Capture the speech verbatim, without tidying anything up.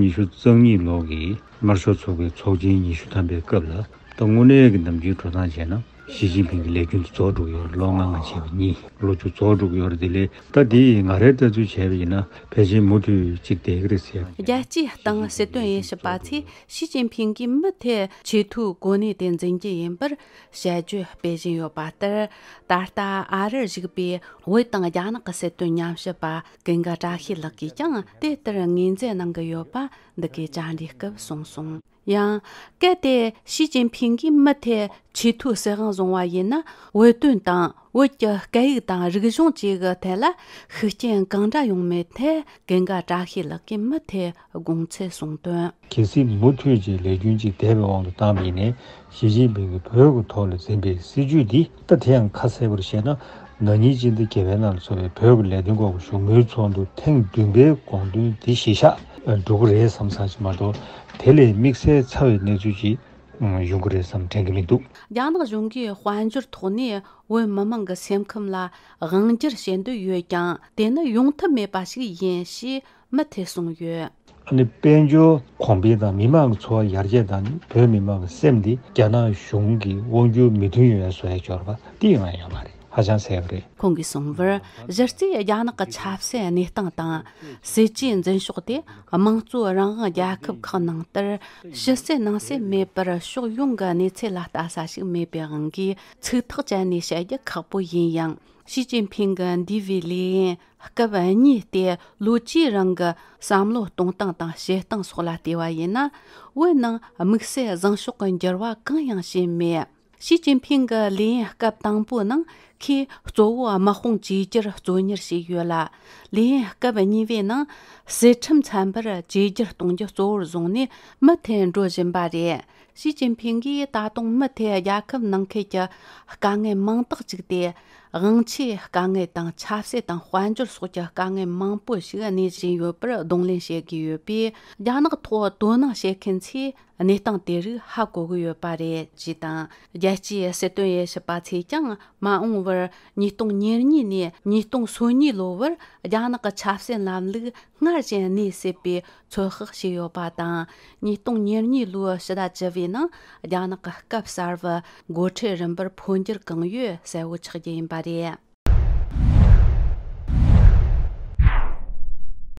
ཉི་ཤུ་རྩ་གཉིས་ལོ་གི་དམར་ཤོག་ཚོགས་པའི་ཚོགས་ཆེན་ཉི་ཤུ་ཐམ་པའི་སྐབས་ལ། ད་དངོས་གནས་ཀྱི་ནམ་རྒྱུན་འགྲོ་སྟངས་བྱས་ན་ཞི་ཅིན་ཕིང་གི་ལས་རྒྱུན་དེ་རྫོགས་འགྲོ་གི་ཡོད་རེད། ལོ་ལྔ་ལྔ་བྱས་པ་གཉིས་ལོ་བཅུ་རྫོགས་འགྲོ་གི་ཡོད་རེད། དེ་ལས་ད་དེ་ང་རའི་ལྟ་ཚུལ་བྱས་པ་ཡིན་ན་ཕལ་ཆེར་མུ་མཐུད་ཅིག་བསྡད་ཀྱི་རེད་ཟེར། རྒྱལ་སྤྱིའི་སྟེང་སྲིད་དོན་དབྱེ་ཞིབ་པ་ཚོས་ཞི་ཅིན་ཕིང་གིས་མུ་མཐུད་ཆེས་མཐོའི་གོ་གནས་དེ་འཛིན་རྒྱུ་ཡིན་པར་དཔྱད་བརྗོད་སྤེལ་བཞིན་ཡོད་པ་ལྟར། ད་ལྟ་ཨ་རིར་བཞུགས་པའི་བོད་དང་རྒྱ་ནག་གི་སྲིད་དོན་ཉམས་ཞིབ་པ་ཀུན་དགའ་བཀྲ་ཤིས་ལགས་ཀྱིས་ཀྱང་དེ་ལྟར་ངོས་འཛིན་གནང་གི་ཡོད་པ་འདི་གའི་བཅར་འདྲིའི་སྐབས་གསུངས་སོང་། ཡང་། གལ་ཏེ་ཞི་ཅིན་ཕིང་གིས་མུ་མཐུད་ཆེས་མཐོའི་སྲིད་དབང་བཟུང་བ་ཡིན་ན། བོད་དོན་དང་བོད་ཀྱི་སྐད་ཡིག་དང་རིག་གཞུང་བཅས་ཀྱི་ཐད་ལ་ཤུགས་རྐྱེན་གང་འདྲ་ཡོང་མིན་ཐད་ཀུན་དགའ་བཀྲ་ཤིས་ལགས་ཀྱིས་མུ་མཐུད་དགོངས་ཚུལ་གསུངས་དོན། གལ་སྲིད་མུ་མཐུད་ཀྱི་ལས་རྒྱུན་གཅིག་བསྡད་པའི་དབང་དུ་བཏང་པ་ཡིན་ནའི། ཞི་ཅིན་ཕིང་གིས་བོད་ཀྱི་ཐོག་ལ་འཛིན་པའི་སྲིད་བྱུས་འདི། ད་དེ་ཡང་ཁ་གསལ་པོར་བཤད་ན། ན་ནིང་སྤྱི་ཟླ་བརྒྱད་པའི་ནང་ལ་ཚོགས་པའི་བོད་ཀྱི་ལས་དོན་སྐོར་གྱི་བཞུགས་མོལ་ཚོགས་འདུ་ཐེངས་བདུན་པའི་དགོངས་དོན་དེ་གཞི་བཞག་འགྲོ་གི་རེད་བསམ་བསམ་ཞིག་མ་གཏོགས། དེ་ལས་དམིགས་བསལ་ཚ་བའི་གནས་ཚུལ་ཅིག་ཡོང་གི་རེད་བསམ་དྲན་གྱི་མི་འདུག། རྒྱ་ནག་གཞུང་གིས་དཔལ་འབྱོར་ཐོག་ནས་བོད་མི་མང་གི་སེམས་ཁམས་ལ་དབང་སྒྱུར་བྱེད་འདོད་ཡོད་ཀྱང་། དེ་ནི་ཡོང་ཐབས་མེད་པ་ཞིག་ཡིན་ཞེས་མུ་མཐུད་གསུངས་ཡོད། ཨ་ནི་དཔལ་འབྱོར་གོང་འཕེལ་དང་མི་མང་གི་འཚོ་བ་ཡར་རྒྱས་དང་། བོད་མི་མང་གི་སེམས་འདི་རྒྱ་ནག་གཞུང་གི་དབང་སྒྱུར་མི་མཐུན་ཡོད་པའི་བཟོ་ཡ་སྦྱོར་བ་དེ་ཡང་ཡོད་མ་རེད། ཧ་ཅང་གསལ་པོ་རེད། ཁོང་གིས་གསུངས་པར། གཞི་རྩའི་རྒྱ་ནག་གི་ཆབ་སྲིད་གནས་སྟངས་དང་། སྲིད་ཇུས་འཛིན་ཕྱོགས་དེ་དམངས་གཙོའི་རང་དབང་རྒྱལ་ཁབ་ཁག་ནང་ལྟར་ཕྱི་གསལ་ནང་གསལ་མེད་པར་ཕྱོགས་ཡོངས་ཀྱི་གནས་ཚུལ་ལ་ལྟ་ས་ཞིག་མེད་པའི་དབང་གིས། ཚིག་ཐག་བཅད་ནས་བཤད་རྒྱུ་ཁག་པོ་ཡིན་ཡང་། ཞི་ཅིན་ཕིང་གི་འདས་པའི་ལས་ཡུན་སྐབས་གཉིས་ཏེ། ལོ་བཅུའི་རིང་གི་བསམ་བློ་གཏོང་སྟངས་དང་བྱེད་སྟངས་སོགས་ལ་བལྟས་པ་ཡིན་ན། བོད་ནང་དམིགས་བསལ་བཟང་ཕྱོགས་ཀྱི་འགྱུར་བ་གང་ཡང་ཕྱིན་མེད། ཞི་ཅིན་ཕིང་གི་ལས་ཡུན་སྐབས་དང་པོའི་ནང་ཁོས་གཙོ་བོ་དམག་དཔུང་བཅོས་བསྒྱུར་གཙོ་གཉེར་བྱས་ཡོད་ལ། ལས་ཡུན་སྐབས་གཉིས་པའི་ནང་སྲིད་ཁྲིམས་ཚན་པར་བཅོས་བསྒྱུར་གཏོང་རྒྱུ་གཙོ་བོར་བཟུང་ནས་མུ་མཐུད་འགྲོ་བཞིན་པ་རེད། ཞི་ཅིན་ཕིང་གིས་ད་དུང་མུ་མཐུད་རྒྱལ་ཁབ་ནང་ཁུལ་གྱི་དཀའ་ངལ་མང་དག་བཅུག་སྟེ། དབང་ཆའི་དཀའ་ངལ་དང་ཆབ་སྲིད་དང་དཔལ་འབྱོར་སོགས་ཀྱི་དཀའ་ངལ་མང་པོ་ཞིག་གནས་བཞིན་ཡོད་པར་གདོང་ལེན་བྱེད་ཀྱི་ཡོད་པས། རྒྱ་ནག་ཐོག་དོ་སྣང་བྱེད་མཁན་ཚོས་གནས་སྟངས་དེ་རིགས་ཧ་གོ་གི་ཡོད་པ་རེད་ཅེས་དང་། རྒྱལ་སྤྱིའི་སྲིད་དོན་དབྱེ་ཞིབ་པ་ཚོས་ཀྱང་མ་འོངས་པར་ཉིས་སྟོང་ཉེར་གཉིས་ནས་ཉིས་སྟོང་སོ་གཉིས་ལོ་བར་རྒྱ་ནག་གི་ཆབ་སྲིད་ལམ་ལུགས་སྔར་བཞིན་གནས་སྲིད་པའི་ཚོད་དཔག་བྱས་ཡོད་པ་དང་། ཉིས་སྟོང་ཉེར་གཉིས་ལོའི་ཕྱི་ཟླ་བཅུ་བའི་ནང་རྒྱ་ནག་གི་སྐབས་གསར་བའི་འགོ་ཁྲིད་རིམ་པར་འཕོ་འགྱུར་གང་ཡོད་གསལ་བོ་ཆགས་རྒྱུ་ཡིན་པ་རེད།